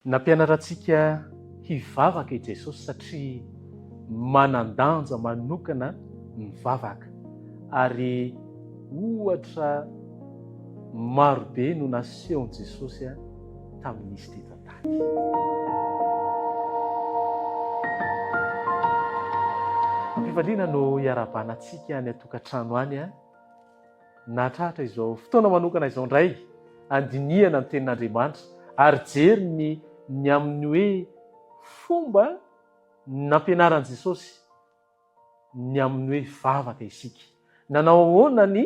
Nampianatra antsika hivavaka i Jesosy satria manan-danja manokana ny vavaka, ary ohatra maro be no nasehon'i Jesosy tamin'izy teto an-tany. Am-pifaliana no iarahabana antsika any an-tokantrano any. Nahatratra izao fotoana manokana izao indray handinihana ny Tenin'Andriamanitra ary jery ny ny amin'ny hoe fomba nampianaran'i Jesosy ny amin'ny hoe vavaka isika. Nanao ahoana ny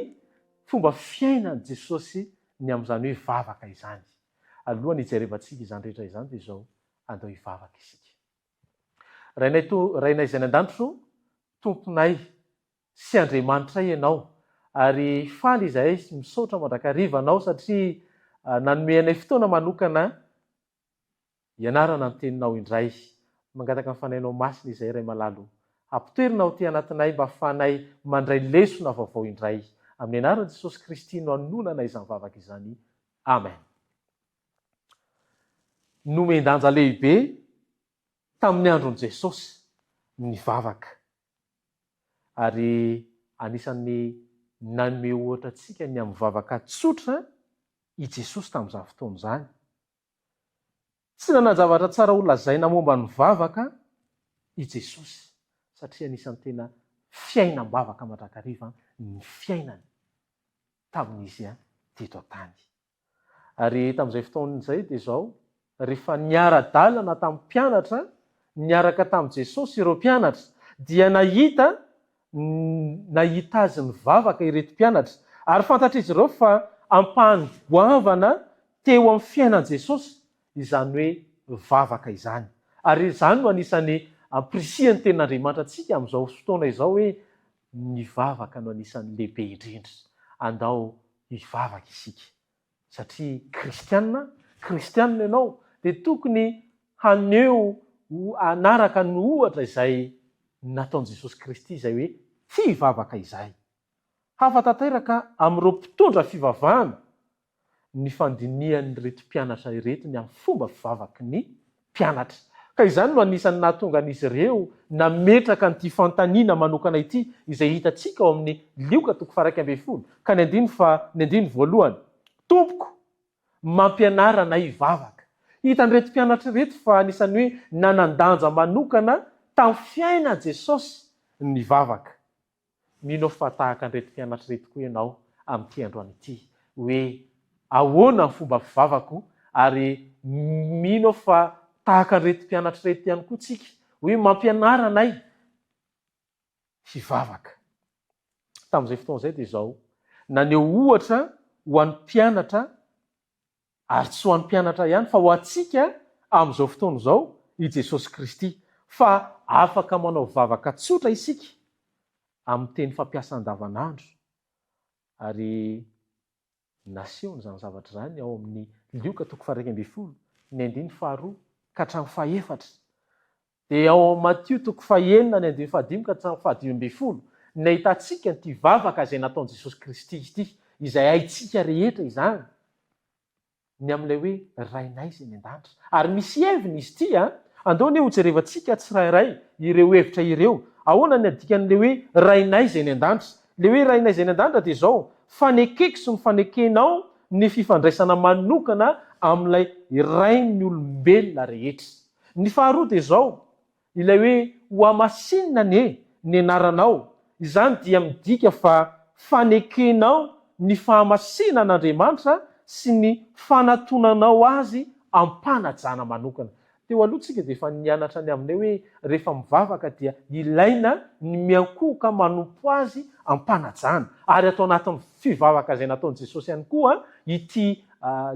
fomba fiainan'i Jesosy ny amin'izany hoe vavaka izany? Alohan'ny hijerevantsika izany rehetra izany dia izao, andao hivavaka isika. Rainay to, Rainay izay any an-danitra ô, Tomponay sy Andriamanitray Ianao, ary faly izahay sy misaotra mandrakariva Anao satria nanome anay fotoana manokana hianarana ny Teninao indray. Mangataka ny Fanahinao Masina izahay Ray malala o, hampitoerina ao aty anatinay mba hahafahanay mandray lesona vaovao indray. Amin'ny anaran'i Jesosy Kristy no anonanay izany vavaka izany. Amen. Nomen-danja lehibe tamin'ny andron'i Jesosy ny vavaka. Ary anisan'ny nanome ohatra antsika ny amin'ny vavaka tsotra i Jesosy tamin'izany fotoana izany. Tsy nanan-javatra tsara holazaina momba ny vavaka i Jesosy, satria anisan'ny tena fiainam-bavaka mandrakariva ny fiainany tamin'izy teto an-tany. Ary tamin'izay fotoana izay dia izao, rehefa niara-dalana tamin'ny mpianatra, niaraka tamin'i Jesosy ireo mpianatra, dia nahita nahita Azy nivavaka ireto mpianatra, ary fantatr'izy ireo fa ampahany goavana teo amin'ny fiainan'i Jesosy izany hoe vavaka izany. Ary izany no anisan'ny ampirisihan'ny Tenin'Andriamanitra antsika amin'izao fotoana izao hoe ny vavaka no anisan'ny lehibe indrindra. Andao hivavaka isika. Satria kristiana, kristiana ianao, dia tokony haneho hanaraka ny ohatra izay nataon'i Jesosy Kristy izay hoe tia vavaka izay. Hafa tanteraka amin'ireo mpitondra fivavahana ny fandinihan'ireto mpianatra ireto ny amin'ny fomba fivavaky ny mpianatra. Ka izany no anisan'ny nahatonga an'izy ireo nametraka an'ity fanontaniana manokana ity izay hitantsika ao amin'ny Lioka toko faha-11 ka ny andininy faha ny andininy voalohany, Tompoko, mampianara anay hivavaka. Hitan'ireto mpianatra ireto fa anisan'ny hoe nanan-danja manokana tamin'ny fiainan'i Jesosy ny vavaka. Mino aho fa tahaka an'ireto mpianatra ireto koa ianao amin'ity androany ity, hoe ahoana ny fomba fivavako, ary mino aho fa tahaka an'ireto mpianatra ireto ihany koa tsika, hoe mampianara anay hivavaka. Tamin'izay fotoana izay dia izao, naneho ohatra ho an'ny mpianatra Ary tsy ho an'ny mpianatra ihany fa ho antsika amin'izao fotoana izao i Jesosy Kristy, fa afaka manao vavaka tsotra isika amin'ny teny fampiasa andavanandro, ary nasehony izany zavatra izany ao amin'ny Lioka toko faha-11, ny andininy faharoa ka hatramin'ny fahefatra. Dia ao amin'ny Matio toko fahenina ny andininy fahadimy ka hatramin'ny fahadimy ambin'ny folo no ahitantsika an'ity vavaka izay nataon'i Jesosy Kristy ity, izay haintsika rehetra izany, ny amin'ilay hoe Rainay izay any an-danitra. Ary misy heviny izy ity an! Andao anie hojerevantsika tsirairay ireo hevitra ireo. Ahoana ny adikan'ilay hoe Rainay izay any an-danitra? Ilay hoe Rainay izay any an-danitra dia izao, fanekeko sy ny fanekenao ny fifandraisana manokana amin'ilay Rain'ny olombelona rehetra. Ny faharoa dia izao, ilay hoe hohamasinina anie ny anaranao, izany dia midika fa fanekenao ny fahamasinan'Andriamanitra sy ny fanatonanao Azy am-panajana manokana. Teo aloha tsika dia efa nianatra ny amin'ilay hoe rehefa mivavaka dia ilaina ny miankohoka manompo Azy am-panajana. Ary ato anatin'ny fivavaka izay nataon'i Jesosy ihany koa ity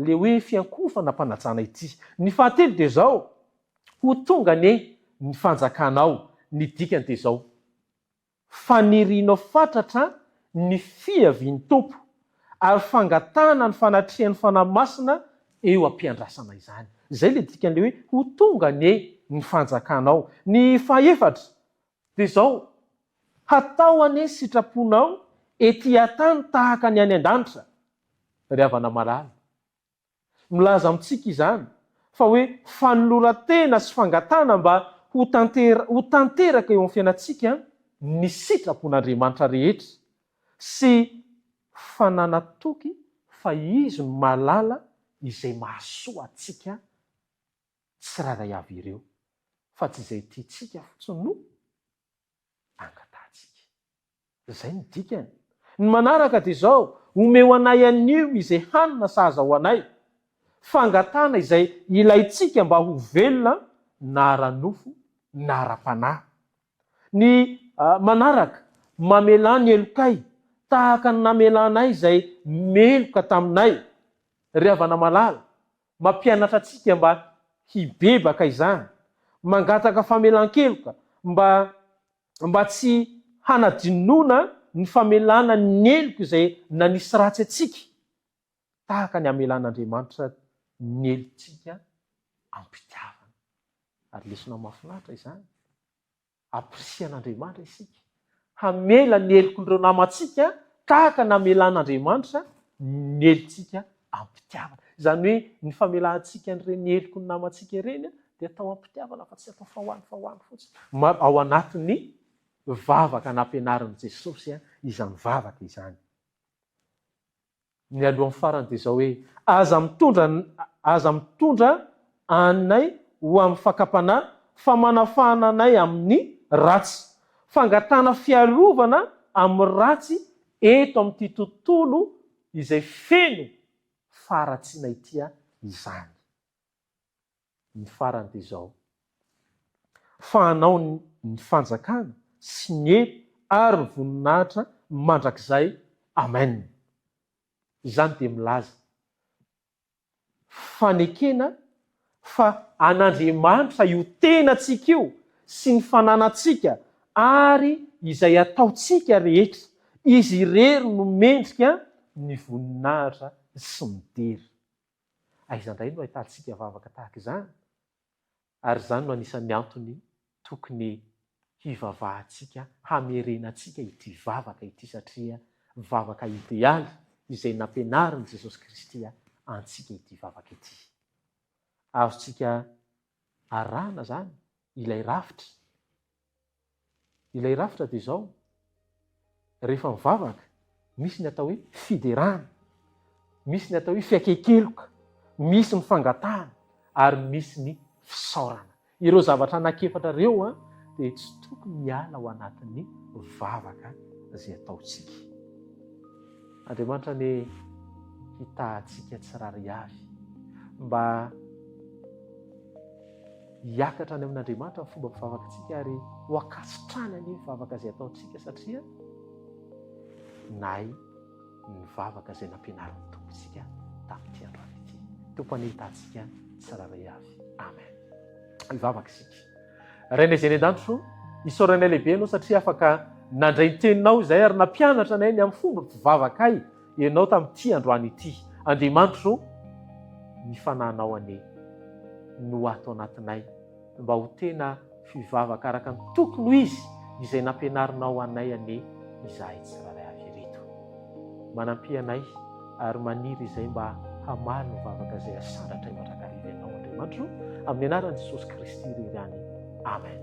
Le hoe fiankohofana am-panajana ity. Ny fahatelo dia izao, ho tonga anie ny fanjakanao. Ny dikany dia izao, fanirianao fatratra ny fiavian'ny Tompo, ary fangatahana ny fanatrehan'ny Fanahy Masina eo am-piandrasana izany. Izay ilay dikan'ilay hoe ho tonga anie ny fanjakanao. Ny fahefatra dia izao, hatao anie ny sitraponao ety an-tany tahaka ny any an-danitra. Ry havana malala, milaza amintsika izany. Fa hoe fanoloran-tena sy fangatahana mba ho ho tanteraka eo amin'ny fiainantsika ny sitrapon'Andriamanitra rehetra sy fanana-toky fa Izy no mahalala izay mahasoa antsika tsirairay avy ireo, fa tsy izay tiantsika fotsiny no angatahantsika. Izay no dikany. Ny manaraka dia izao, omeo anay anio izay hanina sahaza ho anay. Fangatahana izay ilaintsika mba ho velona na ara-nofo na ara-panahy. Ny manaraka, mamelà ny helokay, tahaka ny namelanay izay meloka taminay. Ry havana malala, Mampianatra antsika mba hibebaka izany, mangataka famelan-keloka mba mba tsy hanadinoana ny famelana ny heloka izay nanisy ratsy antsika, tahaka ny hamelan'Andriamanitra ny helotsika am-pitiavana. Ary lesona mahafinaritra izany. Ampirisihan'Andriamanitra isika hamela ny helokin'ireo namantsika tahaka ny namelan'Andriamanitra ny helotsika am-pitiavana. Izany hoe ny famelantsika an'ireny heloky ny namantsika ireny dia atao am-pitiavana fa tsy atao fa ho any fa ho any fotsiny. Ao anatin'ny vavaka nampianarin'i Jesosy izany vavaka izany. Ny alohan'ny farany dia izao hoe, Aza mitondra aza mitondra anay ho amin'ny fakam-panahy, fa manafahana anay amin'ny ratsy. Fangatahana fiarovana amin'ny ratsy eto amin'ity tontolo izay feno faharatsiana ity izany. Ny farany dia izao, Fa anao ny fanjakana sy ny hery ary ny voninahitra mandrakizay. Amen. Izany dia milaza fanekena fa an'Andriamanitra io tenantsika io sy ny fananantsika ary izay ataontsika rehetra. Izy irery no mendrika ny voninahitra sy ny dera. Aiza indray no ahitantsika vavaka tahaka izany? Ary izany no anisan'ny antony tokony hivavahantsika, hamerenantsika ity vavaka ity satria vavaka idealy izay nampianarin'i Jesosy Kristy antsika ity vavaka ity. Azontsika arahana izany ilay rafitra. Ilay rafitra dia izao, rehefa mivavaka, misy ny atao hoe fiderana, misy ny atao hoe fiakekeloka, misy ny fangatahana ary misy ny fisaorana. Ireo zavatra anankiefatra ireo dia tsy tokony hiala ao anatin'ny vavaka izay ataontsika. Andriamanitra anie hitaha antsika tsirairay avy mba Hiakatra any amin'Andriamanitra ny fomba fivavakantsika ary ho ankasitrahany anie ny vavaka izay ataontsika satria nahay ny vavaka izay nampianarin'ny Tompo isika tamin'ity androany ity. Tompo anie hitaha antsika tsirairay avy. Amen. Hivavaka isika. Rainay izay any an-danitra, isaoranay lehibe Ianao satria afaka nandray ny teninao izay ary nampianatra anay ny amin'ny fomba fivavakay Ianao tamin'ity androany ity. Andriamanitro, ny Fanahinao anie no ato anatinay mba ho tena fivavaka araka ny tokony ho izy izay nampianarinao anay anie izahay tsirairay avy ireto. Manampia anay ary maniry izay mba hamaly ny vavaka izay asandratray mandrakariva Ianao Andriamanitro, amin'ny anaran'i Jesosy Kristy irery ihany. Amen.